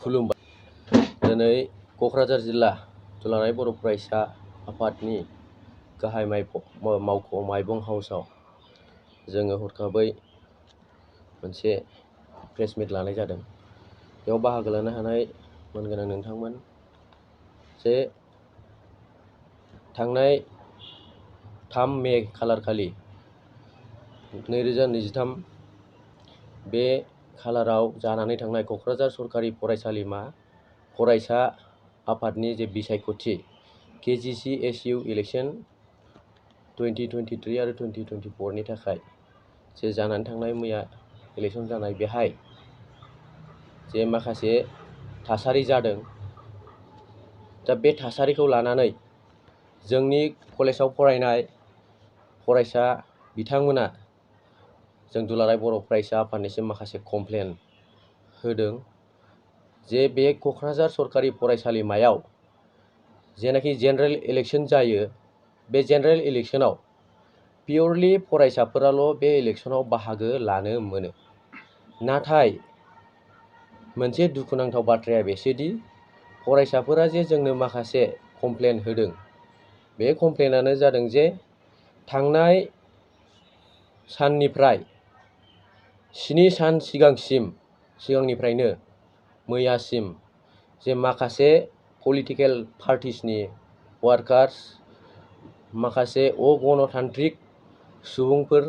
खुलुमबाय। दिनै क'क्राझार जिल्ला दुलाराय बर' फरायसा आफादनि गाहाय मावख' माइबं हाउसआव जोङो हरखाबै मोनसे प्रेस मिट लानाय जादों। बेयाव बाहागो लानो हानाय मानगोनां नोंथांमोन जे थांनाय 3 मे खालारखालि 2023 बे खालाराव जानानै थांनाय क'क्राझार सरकारि फरायसालिमा फरायसा आफादनि जे बिसायख'थि KGCSU इलेक्सन 2023 आरो 2024 नि थाखाय जे जानानै थांनाय मैया इलेक्सन जानाय बेहाय जे माखासे थासारि जादों। दा बे थासारिखौ लानानै जोंनि कलेजाव फरायनाय फरायसा बिथांमोना जों दुलाराय बर' फरायसा आफादनिसिम माखासे कमप्लेन होदों जे बे क'क्राझार सरकारि फरायसालिमायाव जेनाखि जेनेरेल इलेक्सन जायो, बे जेनेरेल इलेक्सनाव पियरलि फरायसाफोराल' बे इलेक्सनाव बाहागो लानो मोनो। नाथाय मोनसे दुखुनांथाव बाथ्राया बेसोदि फरायसाफोरा जे जोंनो माखासे कमप्लेन होदों, बे कमप्लेनानो जादों जे थांनाय साननिफ्राय 7 सान सिगांनिफ्रायनो मैयासिम जे माखासे पलिटिकेल पार्टिसनि वार्कार्स, माखासे अगणतान्त्रिक सुबुंफोर,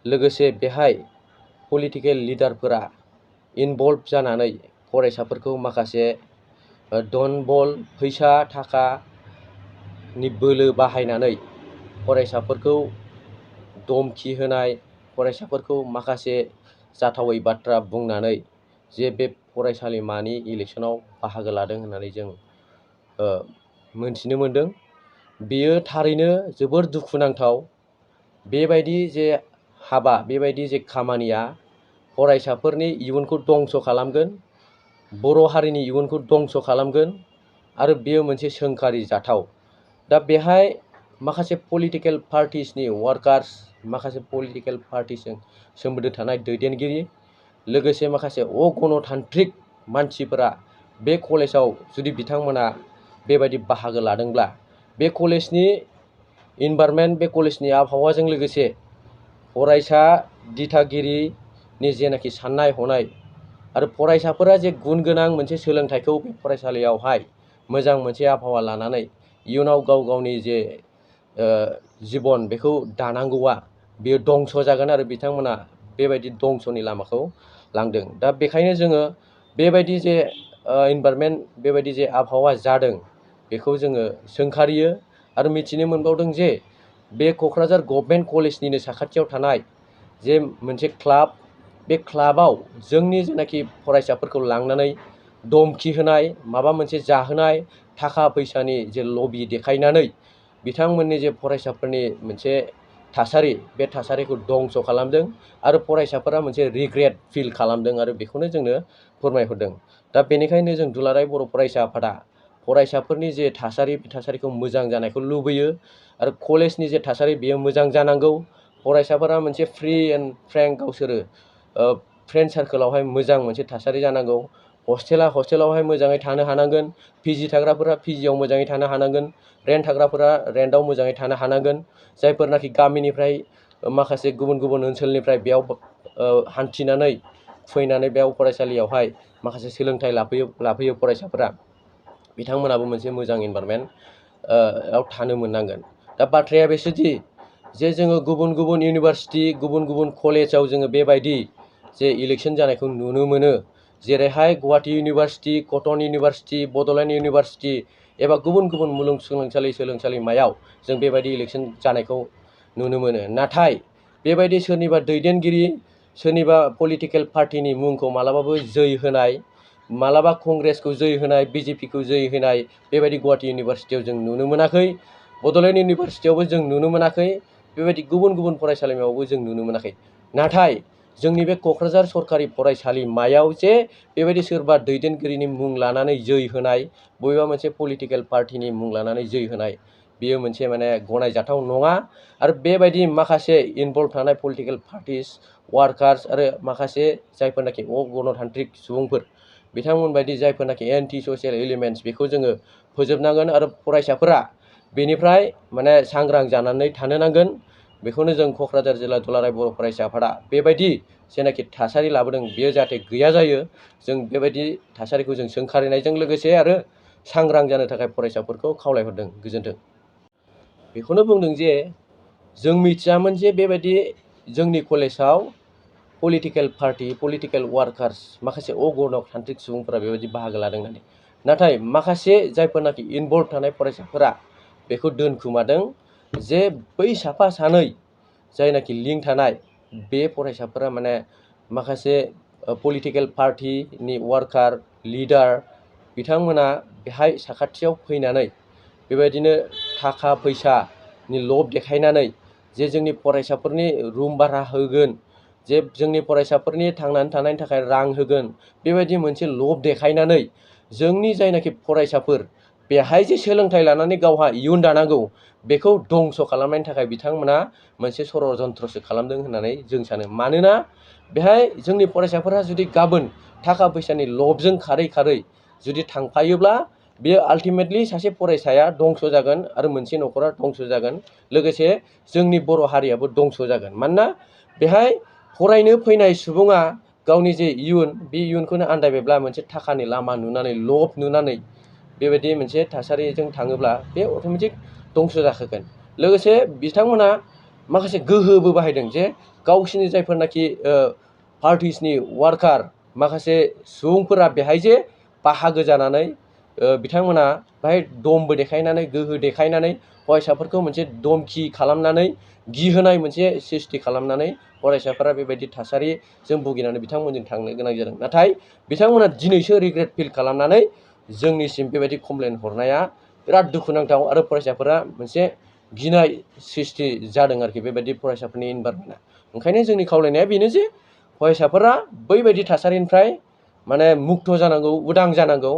लोगोसे बेहाय पलिटिकेल लिडारफोरा इनभल्भ जानानै फरायसाफोरखौ माखासे दन बल फैसा थाखानि बोलो बाहायनानै फरायसाफोरखौ धमखि होनाय, फरायसाफोरखौ माखासे जाथावै बाथ्रा बुंनानै जे बे फरायसालिमानि इलेक्सनाव बाहागो लादों होननानै जों मोनथिनो मोनदों। बेयो थारैनो जोबोर दुखुनांथाव। बेबायदि जे हाबा, बेबायदि जे खामानिया फरायसाफोरनि इयुनखौ दंस' खालामगोन, बर' हारिनि इयुनखौ दंस' खालामगोन आरो बेयो मोनसे सोंखारि जाथाव। दा बेहाय माखासे पलिटिकेल पार्टिसनि वार्कार्स, माखासे पलिटिकेल पार्टिजों सोमोन्दो थानाय दैदेनगिरि, लोगोसे माखासे अगणतान्त्रिक मानसिफोरा बे कलेजाव जुदि बिथांमोना बेबायदि बाहागो लादोंब्ला बे कलेजनि इनभाइरनमेन्ट, बे कलेजनि आबहावाजों लोगोसे फरायसा दिथागिरिनि जेनाखि साननाय हनाय आरो फरायसाफोरा जे गुन गोनां मोनसे सोलोंथाइखौ बे फरायसालियावहाय मोजां मोनसे आबहावा लानानै इयुनाव गाव गावनि जे जिबन बेखौ दानांगौआ बेयो दंस' जागोन आरो बिथांमोना बेबायदि दंस'नि लामाखौ लांदों। दा बेखायनो जोङो बेबायदि जे इनभाइरनमेन्ट, बेबायदि जे आबहावा जादों, बेखौ जोङो सोंखारियो आरो मिथिनो मोनबावदों जे बे क'क्राझार गभर्नमेन्ट कलेजनिनो साखाथियाव थानाय जे मोनसे क्लाब, बे क्लाबाव जोंनि जेनाखि फरायसाफोरखौ लांनानै धमखि होनाय, माबा मोनसे जाहोनाय, थाखा फैसानि जे लबि देखायनानै बिथांमोननि जे फरायसाफोरनि मोनसे थासारि, बे थासारिखौ दंस' खालामदों आरो फरायसाफोरा मोनसे रिग्रेट फिल खालामदों आरो बेखौनो जोंनो फोरमायहरदों। दा बेनिखायनो जों दुलाराय बर' फरायसा आफादा फरायसाफोरनि जे थासारि, बे थासारिखौ मोजां जानायखौ लुबैयो आरो कलेजनि जे थासारि बेयो मोजां जानांगौ। फरायसाफोरा मोनसे फ्रि एन्ड फ्रेंक गावसोरो फ्रेन्ड सार्कोलावहाय मोजां मोनसे थासारि जानांगौ। हस्टेलावहाय मोजाङै थानो हानांगोन, पिजि थाग्राफोरा पिजिआव मोजाङै थानो हानांगोन, रेन्ट थाग्राफोरा रेन्टआव मोजाङै थानो हानांगोन। जायफोरनाखि गामिनिफ्राय माखासे गुबुन गुबुन ओनसोलनिफ्राय बेयाव हान्थिनानै फैनानै बेयाव फरायसालियावहाय माखासे सोलोंथाइ लाफैयो फरायसाफोरा, बिथांमोनाबो मोनसे मोजां इनभाइरनमेन्ट आव थानो मोननांगोन। दा बाथ्राया बेसोदि जे जोङो गुबुन गुबुन इउनिभारसिटि, गुबुन गुबुन कलेजाव जोङो बेबायदि जे इलेक्सन जानायखौ नुनो मोनो, जेरैहाय Guwahati university, cotton university, Bodoland university एबा गुबुन गुबुन मुलुगसोलोंसालिमायाव जों बेबायदि इलेक्सन जानायखौ नुनो मोनो। नाथाय बेबायदि सोरनिबा दैदेनगिरि, सोरनिबा पलिटिकेल पार्टिनि मुंखौ मालाबाबो जै होनाय, मालाबा कंग्रेसखौ जै होनाय, बिजेपिखौ जै होनाय बेबायदि गुवाहाटी इउनिभारसिटियाव जों नुनो मोनाखै, बड'लेण्ड इउनिभारसिटियावबो जों नुनो मोनाखै, बेबायदि गुबुन गुबुन फरायसालिमायावबो जों नुनो मोनाखै। नाथाय जोंनि बे क'क्राझार सरकारि फरायसालिमायाव जे बेबायदि सोरबा दैदेनगिरिनि मुं लानानै जै होनाय, बबेबा मोनसे पलिटिकेल पार्टिनि मुं लानानै जै होनाय, बेयो मोनसे माने गनायजाथाव नङा। आरो बेबायदि माखासे इनभल्भ थानाय पलिटिकेल पार्टिस, वार्कार्स आरो माखासे जायफोरनाखि अगणतान्त्रिक सुबुंफोर, बिथांमोन बायदि जायफोरनाखि एन्टि ससियेल एलिमेन्ट्स बेखौ जोङो फोजोबनांगोन आरो फरायसाफोरा बेनिफ्राय माने सांग्रां जानानै थानो नांगोन। बेखौनो जों क'क्राझार जिल्ला दुलाराय बर' फरायसा आफादा बेबायदि जेनाखि थासारि लाबोदों बेयो जाहाथे गैया जायो, जों बेबायदि थासारिखौ जों सोंखारिनायजों लोगोसे आरो सांग्रां जानो थाखाय फरायसाफोरखौ खावलायहरदों। गोजोन्थों। बेखौनो बुंदों जे जों मिथियामोन जे बेबायदि जोंनि कलेजाव पलिटिकेल पार्टि, पलिटिकेल वार्कार्स माखासे अगनतान्त्रिक सुबुंफोरा बेबायदि बाहागो लादों होननानै। नाथाय माखासे जायफोरनाखि इनभल्भ थानाय फरायसाफोरा बेखौ दोनखुमादों जे बै साफा सानै जायनाखि लिंक थानाय बे फरायसाफोरा माने माखासे पलिटिकेल पार्टिनि वार्कार लिडार बिथांमोना बेहाय साखाथियाव फैनानै बेबायदिनो थाखा फैसानि लब देखायनानै जे जोंनि फरायसाफोरनि रुम भारा होगोन, जे जोंनि फरायसाफोरनि थांनानै थानायनि थाखाय रां होगोन, बेबायदि मोनसे लब देखायनानै जोंनि जायनाखि फरायसाफोर बेहाय जे सोलोंथाइ लानानै गावहा इयुन दानांगौ बेखौ दंस' खालामनायनि थाखाय बिथांमोना मोनसे षड़यन्त्रसो खालामदों होननानै जों सानो। मानोना बेहाय जोंनि फरायसाफोरा जुदि गाबोन थाखा फैसानि लबजों खारै खारै जुदि थांफायोब्ला बेयो आल्टिमेटलि सासे फरायसाया दंस' जागोन आरो मोनसे न'खरा दंस' जागोन, लोगोसे जोंनि बर' हारियाबो दंस' जागोन। मानोना बेहाय फरायनो फैनाय सुबुङा गावनि जे इयुन बे इयुनखौनो आन्दायबायब्ला मोनसे थाखानि लामा नुनानै लब नुनानै बेबायदि मोनसे थासारिजों थाङोब्ला बे अट'मेटिक दंस' जाखागोन। लोगोसे बिथांमोना माखासे गोहोबो बाहायदों जे गावसिनि जायफोरनाखि पार्टिसनि वार्कार माखासे सुबुंफोरा बेहाय जे बाहागो जानानै बिथांमोना बेहाय दमबो देखायनानै गोहो देखायनानै फरायसाफोरखौ मोनसे धमखि खालामनानै गिहोनाय मोनसे सृष्टि खालामनानै फरायसाफोरा बेबायदि थासारिजों भुगिनानै बिथांमोनजों थांनो गोनां जादों। नाथाय बिथांमोना दिनैसो रिग्रेट फिल खालामनानै जोंनिसिम बेबायदि कमप्लेन हरनाया बिराद दुखुनांथाव आरो फरायसाफोरा मोनसे गिनाय सृष्टि जादों आरोखि बेबायदि फरायसाफोरनि इनभारमेन्टआ। ओंखायनो जोंनि खावलायनाया बेनो जे फरायसाफोरा बैबायदि थासारिनिफ्राय माने मुक्त जानांगौ, उदां जानांगौ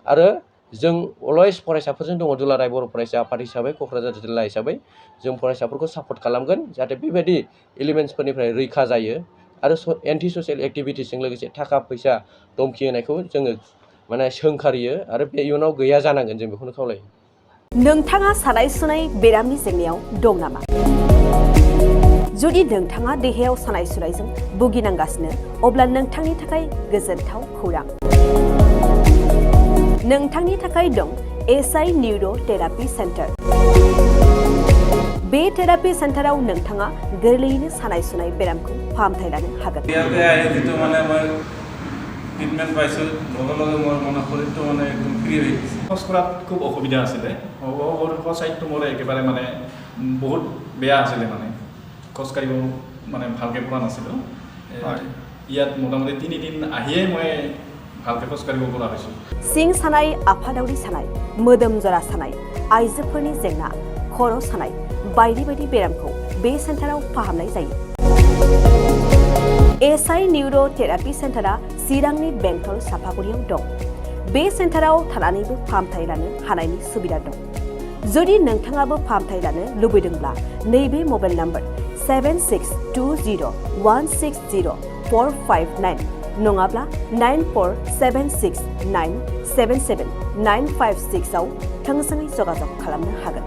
आरो जों अलवेज फरायसाफोरजों दङ दुलाराय बर' फरायसा आफाद हिसाबै, क'क्राझार जिल्ला हिसाबै जों फरायसाफोरखौ सापर्ट खालामगोन जाहाथे बेबायदि एलिमेन्ट्सफोरनिफ्राय रैखा जायो आरो एन्टि ससियेल एक्टिभिटिसजों लोगोसे थाखा फैसा धमखि होनायखौ जोङो माने सोंखारियो आरो बे इयुनाव गैया जानांगोन, जों बेखौनो खावलायो। नोंथाङा सानाय सुनाय बेरामनि जेंनायाव दं नामा? जुदि नोंथाङा देहायाव सानाय सुनायजों भुगिनांगासिनो अब्ला नोंथांनि थाखाय गोजोनथाव खौरां। नोंथांनि थाखाय दं एसआइ निउर' थेरापि सेन्टार। बे थेरापि सेन्टाराव नोंथाङा गोरलैयैनो सानाय सुनाय बेरामखौ फाहामथाय लानो हागोन। ট্ৰিটমেণ্ট পাইছোঁ, লগে লগে মোৰ মনৰ শৰীৰটো মানে একদম ফ্ৰী হৈ গৈছে। খোজ কঢ়াত খুব অসুবিধা আছিলে, চাইডটো মোৰ একেবাৰে মানে বহুত বেয়া আছিলে, মানে খোজকাঢ়িব মানে ভালকৈ পৰা নাছিলোঁ। ইয়াত মোটামুটি 3 দিন আহিয়ে মই ভালকৈ খোজকাঢ়িব পৰা হৈছোঁ। सिं सानाय, आफादावरि सानाय, मोदोम जरा सानाय, आइजोफोरनि जेंना, खर' सानाय बायदि बायदि बेरामखौ बे सेन्टाराव फाहामनाय जायो। एसआइ निउर' थेरापि सेन्टारा चिरांनि बेंटल सापागुरियाव दं। बे सेन्टाराव थानानैबो फाहामथाय लानो हानायनि सुबिदा दं। जुदि नोंथाङाबो फाहामथाय लानो लुबैदोंब्ला नैबे मबाइल नम्बर 7620160459 नङाब्ला 9476977956 आव थोंजोङै जगाजग खालामनो हागोन।